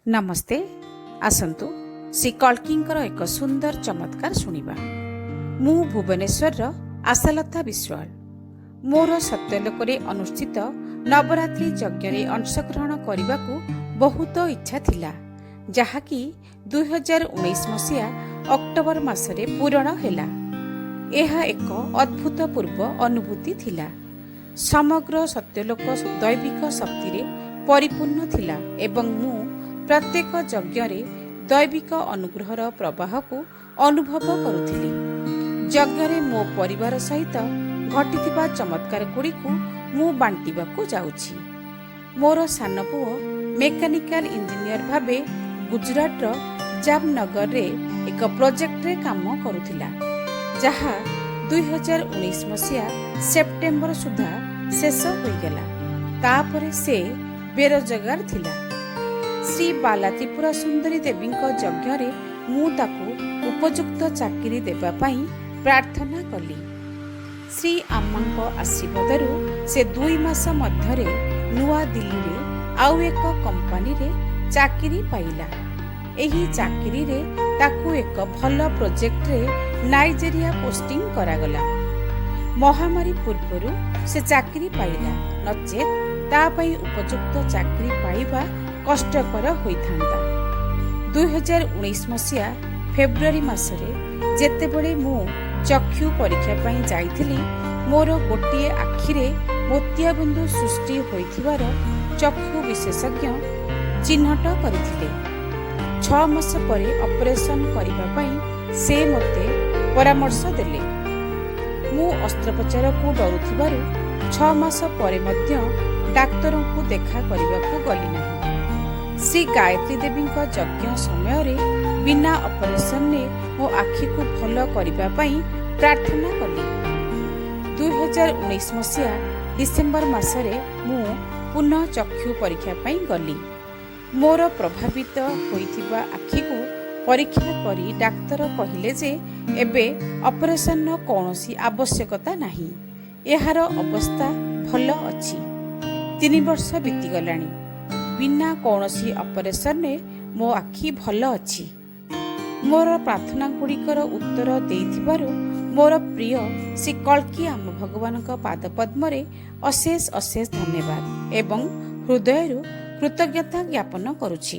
ନମସ୍ତେ। ଆସନ୍ତୁ ଶ୍ରୀ କଳ୍କୀଙ୍କର ଏକ ସୁନ୍ଦର ଚମତ୍କାର ଶୁଣିବା। ମୁଁ ଭୁବନେଶ୍ୱରର ଆଶାଲତା ବିଶ୍ୱାଳ। ମୋର ସତ୍ୟଲୋକରେ ଅନୁଷ୍ଠିତ ନବରାତ୍ରି ଯଜ୍ଞରେ ଅଂଶଗ୍ରହଣ କରିବାକୁ ବହୁତ ଇଚ୍ଛା ଥିଲା, ଯାହାକି 2019 ମସିହା ଅକ୍ଟୋବର ମାସରେ ପୂରଣ ହେଲା। ଏହା ଏକ ଅଦ୍ଭୁତପୂର୍ବ ଅନୁଭୂତି ଥିଲା। ସମଗ୍ର ସତ୍ୟଲୋକ ଦୈବିକ ଶକ୍ତିରେ ପରିପୂର୍ଣ୍ଣ ଥିଲା ଏବଂ ମୁଁ ପ୍ରତ୍ୟେକ ଯଜ୍ଞରେ ଦୈବିକ ଅନୁଗ୍ରହର ପ୍ରବାହକୁ ଅନୁଭବ କରୁଥିଲି। ଯଜ୍ଞରେ ମୋ ପରିବାର ସହିତ ଘଟିଥିବା ଚମତ୍କାର ଗୁଡ଼ିକୁ ମୁଁ ବାଣ୍ଟିବାକୁ ଯାଉଛି। ମୋର ସାନ ପୁଅ ମେକାନିକାଲ ଇଞ୍ଜିନିୟର ଭାବେ ଗୁଜୁରାଟର ଜାମନଗରରେ ଏକ ପ୍ରୋଜେକ୍ଟରେ କାମ କରୁଥିଲା, ଯାହା 2019 ମସିହା ସେପ୍ଟେମ୍ବର ସୁଦ୍ଧା ଶେଷ ହୋଇଗଲା। ତାପରେ ସେ ବେରୋଜଗାର ଥିଲା। ଶ୍ରୀ ବାଲା ତ୍ରିପୁରା ସୁନ୍ଦରୀ ଦେବୀଙ୍କ ଯଜ୍ଞରେ ମୁଁ ତାକୁ ଉପଯୁକ୍ତ ଚାକିରି ଦେବା ପାଇଁ ପ୍ରାର୍ଥନା କଲି। ଶ୍ରୀ ଆମ୍ମାଙ୍କ ଆଶୀର୍ବାଦରୁ ସେ 2 ମାସ ମଧ୍ୟରେ ନୂଆଦିଲ୍ଲୀରେ ଆଉ ଏକ କମ୍ପାନୀରେ ଚାକିରି ପାଇଲା। ଏହି ଚାକିରିରେ ତାକୁ ଏକ ଭଲ ପ୍ରୋଜେକ୍ଟରେ ନାଇଜେରିଆ ପୋଷ୍ଟିଂ କରାଗଲା। ମହାମାରୀ ପୂର୍ବରୁ ସେ ଚାକିରି ପାଇଲା, ନଚେତ୍ ତା ପାଇଁ ଉପଯୁକ୍ତ ଚାକିରି ପାଇବା କଷ୍ଟକର ହୋଇଥାନ୍ତା। 2019 ମସିହା ଫେବୃଆରୀ ମାସରେ ଯେତେବେଳେ ମୁଁ ଚକ୍ଷୁ ପରୀକ୍ଷା ପାଇଁ ଯାଇଥିଲି, ମୋର ଗୋଟିଏ ଆଖିରେ ମୋତିଆବିନ୍ଦୁ ସୃଷ୍ଟି ହୋଇଥିବାର ଚକ୍ଷୁ ବିଶେଷଜ୍ଞ ଚିହ୍ନଟ କରିଥିଲେ। 6 ମାସ ପରେ ଅପରେସନ କରିବା ପାଇଁ ସେ ମୋତେ ପରାମର୍ଶ ଦେଲେ। ମୁଁ ଅସ୍ତ୍ରୋପଚାରକୁ ଡରୁଥିବାରୁ 6 ମାସ ପରେ ମଧ୍ୟ ଡାକ୍ତରଙ୍କୁ ଦେଖା କରିବାକୁ ଗଲି ନାହିଁ। ଶ୍ରୀ ଗାୟତ୍ରୀ ଦେବୀଙ୍କ ଯଜ୍ଞ ସମୟରେ ବିନା ଅପରେସନରେ ମୋ ଆଖିକୁ ଭଲ କରିବା ପାଇଁ ପ୍ରାର୍ଥନା କଲି। 2019 ମସିହା ଡିସେମ୍ବର ମାସରେ ମୁଁ ପୁନଃ ଚକ୍ଷୁ ପରୀକ୍ଷା ପାଇଁ ଗଲି। ମୋର ପ୍ରଭାବିତ ହୋଇଥିବା ଆଖିକୁ ପରୀକ୍ଷା କରି ଡାକ୍ତର କହିଲେ ଯେ ଏବେ ଅପରେସନର କୌଣସି ଆବଶ୍ୟକତା ନାହିଁ, ଏହାର ଅବସ୍ଥା ଭଲ ଅଛି। 3 ବର୍ଷ ବିତିଗଲାଣି, ବିନା କୌଣସି ଅପରେସନରେ ମୋ ଆଖି ଭଲ ଅଛି। ମୋର ପ୍ରାର୍ଥନା ଗୁଡ଼ିକର ଉତ୍ତର ଦେଇଥିବାରୁ ମୋର ପ୍ରିୟ ଶ୍ରୀ କଳ୍କୀ ଆମ ଭଗବାନଙ୍କ ପାଦପଦ୍ମରେ ଅଶେଷ ଅଶେଷ ଧନ୍ୟବାଦ ଏବଂ ହୃଦୟରୁ କୃତଜ୍ଞତା ଜ୍ଞାପନ କରୁଛି।